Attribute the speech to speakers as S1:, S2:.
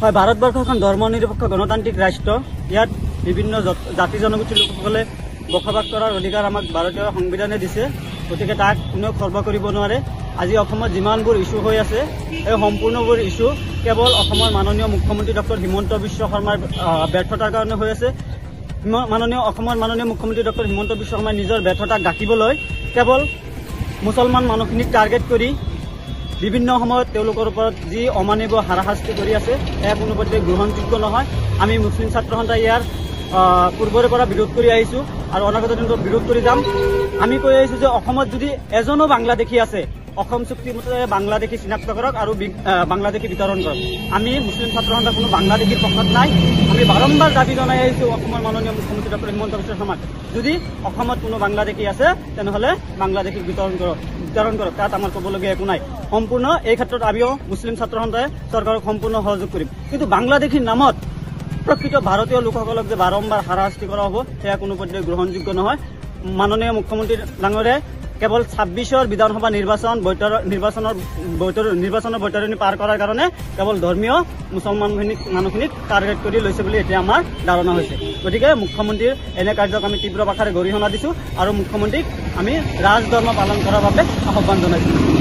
S1: হয়, ভাৰতবৰ্ষ এখন ধৰ্ম নিৰপেক্ষ গণতান্ত্ৰিক ৰাষ্ট্ৰ। ইয়াত বিভিন্ন জাতি জনগোষ্ঠীৰ লোকসকলে বসবাস কৰাৰ অধিকাৰ আমাক ভাৰতীয় সংবিধানে দিছে, গতিকে তাক কোনেও খৰ্ব কৰিব নোৱাৰে। আজি অসমত যিমানবোৰ ইছ্যু হৈ আছে, এই সম্পূৰ্ণবোৰ ইছ্যু কেৱল অসমৰ মাননীয় মুখ্যমন্ত্ৰী ডক্টৰ হিমন্ত বিশ্ব শৰ্মাৰ ব্যৰ্থতাৰ কাৰণে হৈ আছে। অসমৰ মাননীয় মুখ্যমন্ত্ৰী ডক্টৰ হিমন্ত বিশ্ব শৰ্মাই নিজৰ ব্যৰ্থতাক ঢাকিবলৈ কেৱল মুছলমান মানুহখিনিক টাৰ্গেট কৰি বিভিন্ন সময়ত তেওঁলোকৰ ওপৰত যি অমানৱীয় হাৰাশাস্তি কৰি আছে, এয়া কোনোপধ্যে গ্ৰহণযোগ্য নহয়। আমি মুছলিম ছাত্ৰ সন্থাই ইয়াৰ পূৰ্বৰে পৰা বিৰোধ কৰি আহিছোঁ আৰু অনাগত দিনত বিৰোধ কৰি যাম। আমি কৈ আহিছোঁ যে অসমত যদি এজনো বাংলাদেশী আছে, অসম চুক্তি মতে বাংলাদেশী চিনাক্ত কৰক আৰু বাংলাদেশী বিতৰণ কৰক। আমি মুছলিম ছাত্ৰ সন্থা কোনো বাংলাদেশীৰ পক্ষত নাই। আমি বাৰম্বাৰ দাবী জনাই আহিছোঁ অসমৰ মাননীয় মুখ্যমন্ত্ৰী ডক্টৰ হিমন্ত বিশ্ব শৰ্মাক, যদি অসমত কোনো বাংলাদেশী আছে তেনেহ'লে বাংলাদেশীক বিতৰণ কৰক। তাত আমাৰ ক'বলগীয়া একো নাই। সম্পূৰ্ণ এই ক্ষেত্ৰত আমিও মুছলিম ছাত্ৰ সন্থাই চৰকাৰক সম্পূৰ্ণ সহযোগ কৰিম। কিন্তু বাংলাদেশীৰ নামত প্ৰকৃত ভাৰতীয় লোকসকলক যে বাৰম্বাৰ হাৰাশাস্তি কৰা হ'ব, সেয়া কোনোপধ্যে গ্ৰহণযোগ্য নহয়। মাননীয় মুখ্যমন্ত্ৰী ডাঙৰীয়াই কেৱল 26ৰ বিধানসভা নিৰ্বাচন বৈতৰ নিৰ্বাচনৰ বৈতৰ নিৰ্বাচনৰ বৈতৰণি পাৰ কৰাৰ কাৰণে কেৱল ধৰ্মীয় মুছলমানখিনিক মানুহখিনিক টাৰ্গেট কৰি লৈছে বুলি এতিয়া আমাৰ ধাৰণা হৈছে। গতিকে মুখ্যমন্ত্ৰীৰ এনে কাৰ্যক আমি তীব্ৰ ভাষাৰে গৰিহণা দিছোঁ আৰু মুখ্যমন্ত্ৰীক আমি ৰাজধৰ্ম পালন কৰাৰ বাবে আহ্বান জনাইছোঁ।